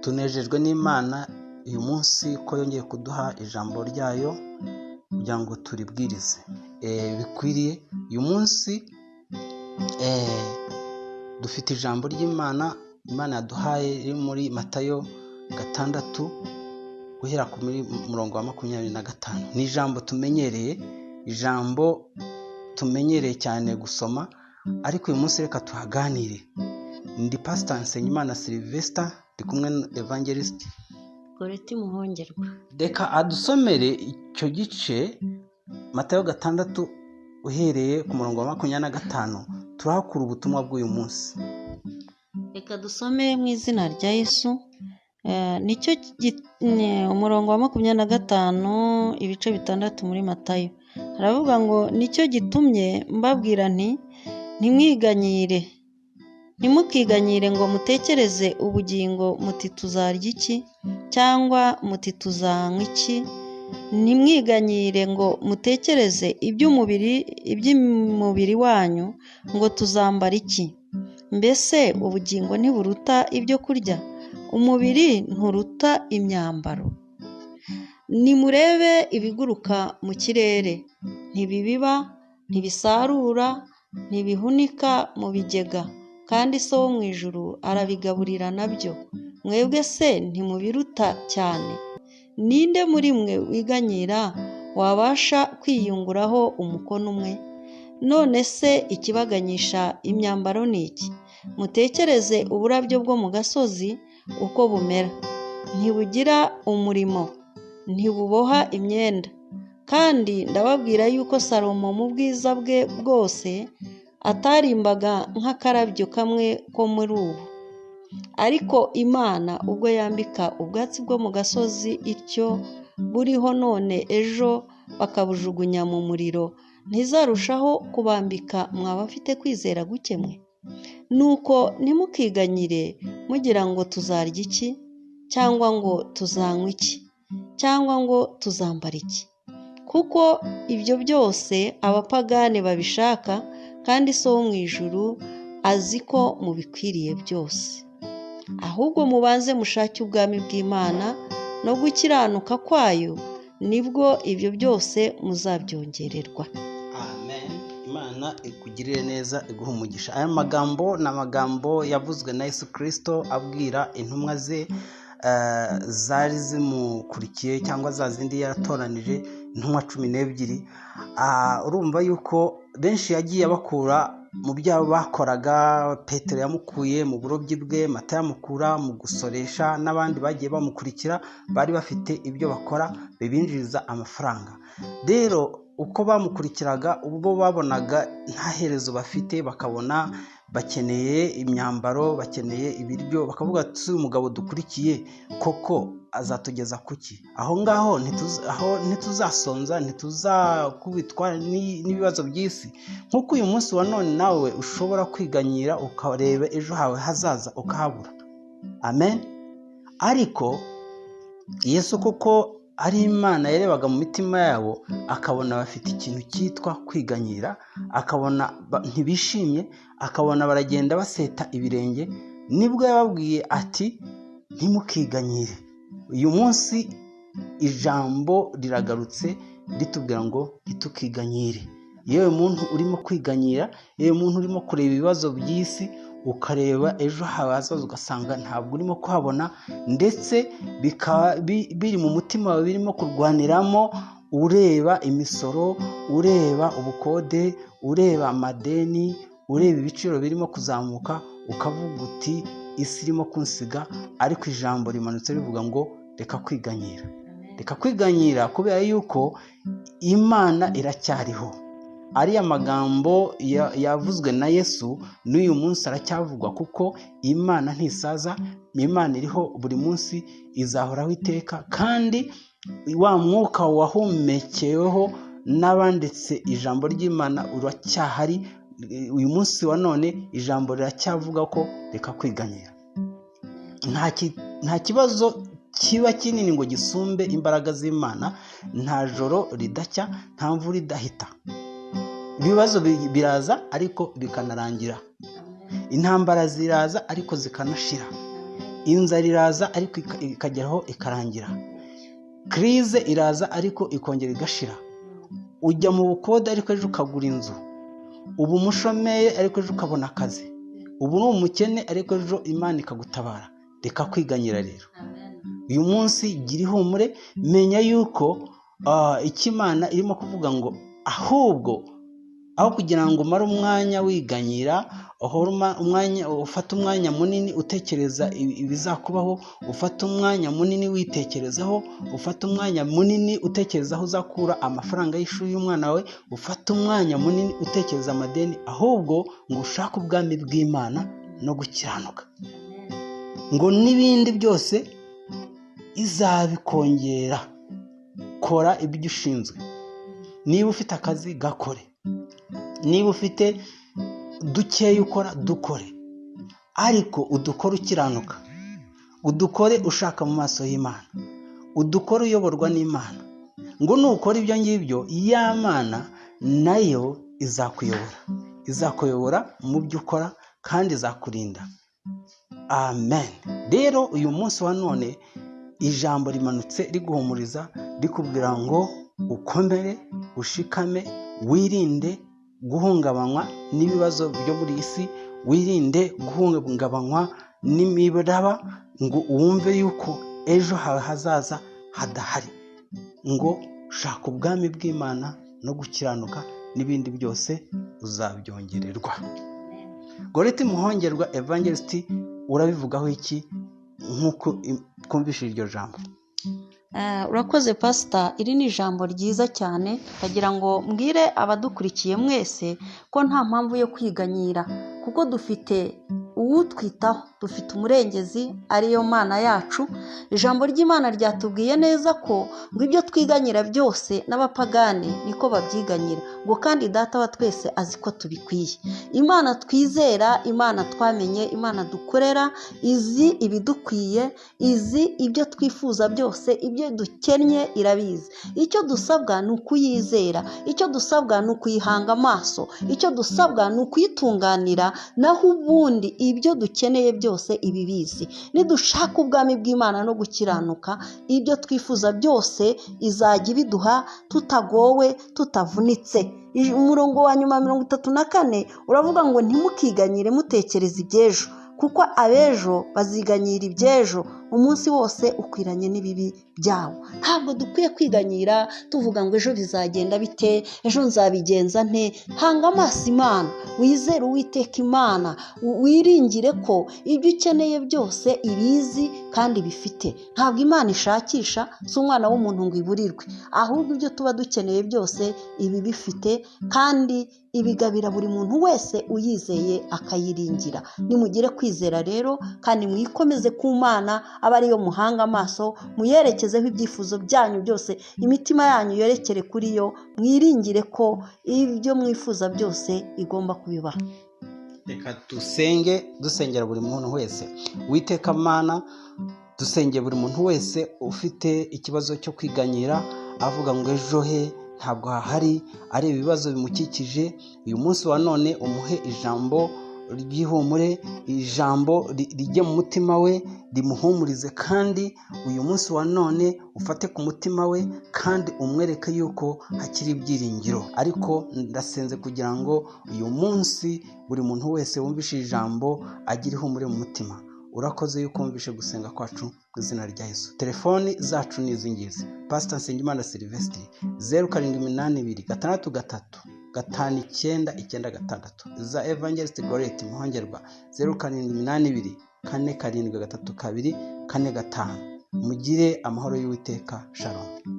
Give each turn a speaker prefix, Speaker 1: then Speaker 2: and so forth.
Speaker 1: Tunejejwe n'Imana uyu munsi ko yongeye kuduha ijambo ryayo kugira ngo turibwirize. Bikwiriye uyu munsi dufite ijambo ry'Imana, Imana yaduhaye riri muri Matayo 6 guhera ku murongo wa 25. Ni ijambo tumenyereye, ijambo tumenyereye cyane gusoma, ariko uyu munsi reka tuhaganire. Ndi Pastor Nsengimana Sylvester, ndi kumwe na Evangelist
Speaker 2: Goreti Muhongerwa.
Speaker 1: Reka adusomere icyo gice, Matayo 6 uhereye ku murongo wa 25, turahakura ubutumwa bw'uyu munsi.
Speaker 2: Reka dusome mu izina rya Yesu. Nicyo umurongo wa 25 ibice 6 muri Matayo. Haravuga ngo nicyo gitumye mbabwira nti ntimwiganyire, ntimukiganyire ngo mutekereze ubugingo muti tuzarya iki, cyangwa muti tuzanywa iki. Ntimwiganyire ngo mutekereze iby'umubiri wanyu ngo tuzambara iki. Mbese ubugingo ntiburuta ibyo kurya, umubiri nturuta imyambaro? Nimurebe ibiguruka mu kirere, ntibibiba, ntibisarura, ntibihunika mu bigega, kandi So wo mu ijuru arabigaburira nabyo. Mwebwe se ntimubiruta cyane? Ninde muri mwe wiganyira wabasha kwiyunguraho umukono umwe? None se ikibaganyisha imyambaro ni iki? Mutekereze uburabyo bwo mu gasozi uko bumera, ntibugira umurimo, ntibuboha imyenda. Kandi ndababwira yuko Salomo mu bwiza bwe bwose atarimbaga nk'akarabyo kamwe ko muri ubu. Ariko Imana ubwo yambika ubwatsi bwo mu gasozi ityo buriho none ejo bakabujugunya mu muriro, ntizarushaho kubambika mwaba afite kwizera guke mwe? Nuko ntimukiganyire mugira ngo tuzarya iki, cyangwa ngo tuzanywa iki, cyangwa ngo tuzambara iki, kuko ibyo byose abapagani babishaka, kandi So wo mu ijuru azi ko mubikwiriye byose. Ahubwo mubanze mushake ubwami bw'Imana no gukiranuka kwayo, nibwo ibyo byose muzabyongererwa.
Speaker 1: Amen. Imana ikugirire neza, iguhe umugisha. Aya magambo ni amagambo yavuzwe na Yesu Kristo abwira intumwa ze zari zimukurikiye, cyangwa za zindi yaratoranije, intumwa 12. Urumva yuko benshi yagiye abakura mu byo bakoraga. Petero yamukuye mu burobyi bwe, Matayo amukura mu gusoresha, n'abandi bagiye bamukurikira bari bafite ibyo bakora bibinjiriza amafaranga. Rero uko bamukurikiraga, ubwo babonaga nta herezo bafite, bakabona bakeneye imyambaro, bakeneye ibiryo, bakavuga ati uyu mugabo dukurikiye koko azatugeza kuki? Aho ngaho ntituzasonza, ntituzakubitwa n'ibibazo by'isi. Nk'uko uyu munsi wa none nawe ushobora kwiganyira ukareba ejo hawe hazaza ukahabura. Amen. Ariko Yesu kuko ari Imana yarebaga mu mitima yabo, akabona bafite ikintu cyitwa kwiganyira, akabona ntibishimye, akabona baragenda baseta ibirenge, nibwo yababwiye ati ntimukiganyire. Uyu munsi ijambo riragarutse ritubwira ngo ntitukiganyire. Yewe muntu urimo kwiganyira, yewe muntu urimo kureba ibibazo by'isi, ukareba ejo hawe hazaza ugasanga ntabwo urimo kuhabona, ndetse bikaba biri mu mutima wawe, birimo kurwaniramo, ureba imisoro, ureba ubukode, ureba amadeni, ureba ibiciro birimo kuzamuka, ukavuga uti isi irimo kunsiga. Ariko ijambo rimanutse rivuga ngo reka kwiganyira, reka kwiganyira, kubera yuko Imana iracyariho. Ariya magambo yavuzwe na Yesu n'uyu munsi aracyavugwa, kuko Imana ntisaza, Imana iriho buri munsi, izahoraho iteka. Kandi wa mwuka wahumekeweho n'abanditse ijambo ry'Imana uracyahari. Uyu munsi wa none ijambo riracyavuga ko reka kwiganyira. Nta kibazo kiba kinini ngo gisumbe imbaraga z'Imana, nta joro ridacya, nta mvura idahita. Ibibazo biraza ariko bikanarangira, intambara ziraza ariko zikanashira. Inzara iraza ariko ikageraho ikarangira. Crise iraza ariko ikongera igashira. Ujya mu bukode ariko ejo ukagura inzu. Ubu umushomeri ariko ejo ukabona akazi. Ubu ni umukene ariko ejo Imana ikagutabara. Reka kwiganyira rero. Uyu munsi gira ihumure, menya yuko icyo Imana irimo kuvuga ngo ahubwo aho kugira ngo umare umwanya wiganyira, ufate umwanya munini utekereza ibizakubaho, ufate umwanya munini witekerezaho, ufate umwanya munini utekereza aho uzakura amafaranga y'ishuri y'umwana wawe, ufate umwanya munini utekereza amadeni, ahubwo ngo ushake ubwami bw'Imana no gukiranuka, ngo n'ibindi byose izabikongera. Kora ibyo ushinzwe. Niba ufite akazi gakore, niba ufite dukeya ukora dukore, ariko udukore ukiranuka, udukore ushaka mu maso y'Imana, udukore uyoborwa n'Imana. Ngo nukora ibyo ngibyo, ya Mana nayo izakuyobora, izakuyobora mu byo ukora kandi izakurinda. Amen. Rero uyu munsi wa none ijambo rimanutse riguhumuriza, rikubwira ngo ukomere, ushikame, wirinde guhungabanywa n'ibibazo byo muri iyi si, wirinde guhungabanywa n'imiraba, ngo wumve yuko ejo hawe hazaza hadahari. Ngo shaka ubwami bw'Imana no gukiranuka, n'ibindi byose uzabyongererwa. Goreti Muhongerwa Evangelist, urabivugaho iki nk'uko twumvise iryo jambo?
Speaker 2: Urakoze pasita, iri ni ijambo ryiza cyane. Ndagira ngo mbwire abadukurikiye mwese ko nta mpamvu yo kwiganyira, kuko dufite uwutwitaho, dufite umurengezi ariyo Mana yacu. Ijambo ry'Imana ryatubwiye neza ko ngo ibyo twiganyira byose n'abapagani niko babyiganyira, ngo kandi Data wa twese azi ko tubikwiye. Imana twizera, Imana twamenye, Imana dukorera, izi ibidukwiye, izi ibyo twifuza byose, ibyo dukennye irabizi. Icyo dusabwa ni ukuyizera, icyo dusabwa ni ukuyihanga amaso, icyo dusabwa ni ukuyitunganira, naho ubundi ibyo dukeneye byose ibibizi. Nidushaka ubwami bw'Imana no gukiranuka, ibyo twifuza byose izajya ibiduha tutagowe, tutavunitse. Umurongo wa nyuma 34 uravuga ngo ntimukiganyire mutekereza iby'ejo, kuko abejo baziganyira iby'ejo, umunsi wose ukwiranye n'ibibi byawo. Ntabwo dukwiye kwiganyira tuvuga ngo ejo bizagenda bite, ejo nzabigenza nte. Hanga amaso Imana, wizere Uwiteka Imana, wiringire ko ibyo ukeneye byose ibizi kandi bifite. Ntabwo Imana ishakisha, si umwana w'umuntu ngo iburirwe, ahubwo ibyo tuba dukeneye byose ibi bifite, kandi ibigabira buri muntu wese uyizeye akayiringira. Nimugire kwizera rero, kandi mwikomeze ku Mana, abe ariyo muhanga amaso, muyerekezeho ibyifuzo byanyu byose, imitima yanyu yerekere kuri yo, mwiringire ko ibyo mwifuza byose igomba kubibaha.
Speaker 1: Reka dusenge, dusengera buri muntu wese. Uwiteka Mana, dusengeye buri muntu wese ufite ikibazo cyo kwiganyira, avuga ngo ejo he ntabwo hahari, ari ibibazo bimukikije. Uyu munsi wa none umuhe ijambo ry'ihumure, ijambo rijye mu mutima we, rimuhumurize, kandi uyu munsi wa none ufate ku mutima we, kandi umwereke yuko hakiri ibyiringiro. Ariko ndasenze kugira ngo uyu munsi buri muntu wese wumvishe ijambo agire ihumure mu mutima. Urakoze yuko wumvishe gusenga kwacu mu izina rya Yesu. Telefoni zacu ni izi ngizi: Pastor Nsengimana Sylvestre 0782 63 59 96, za Evangelist Goreti Muhongerwa 0782 47 32 45. Mugire amahoro y'Uwiteka. Shalom.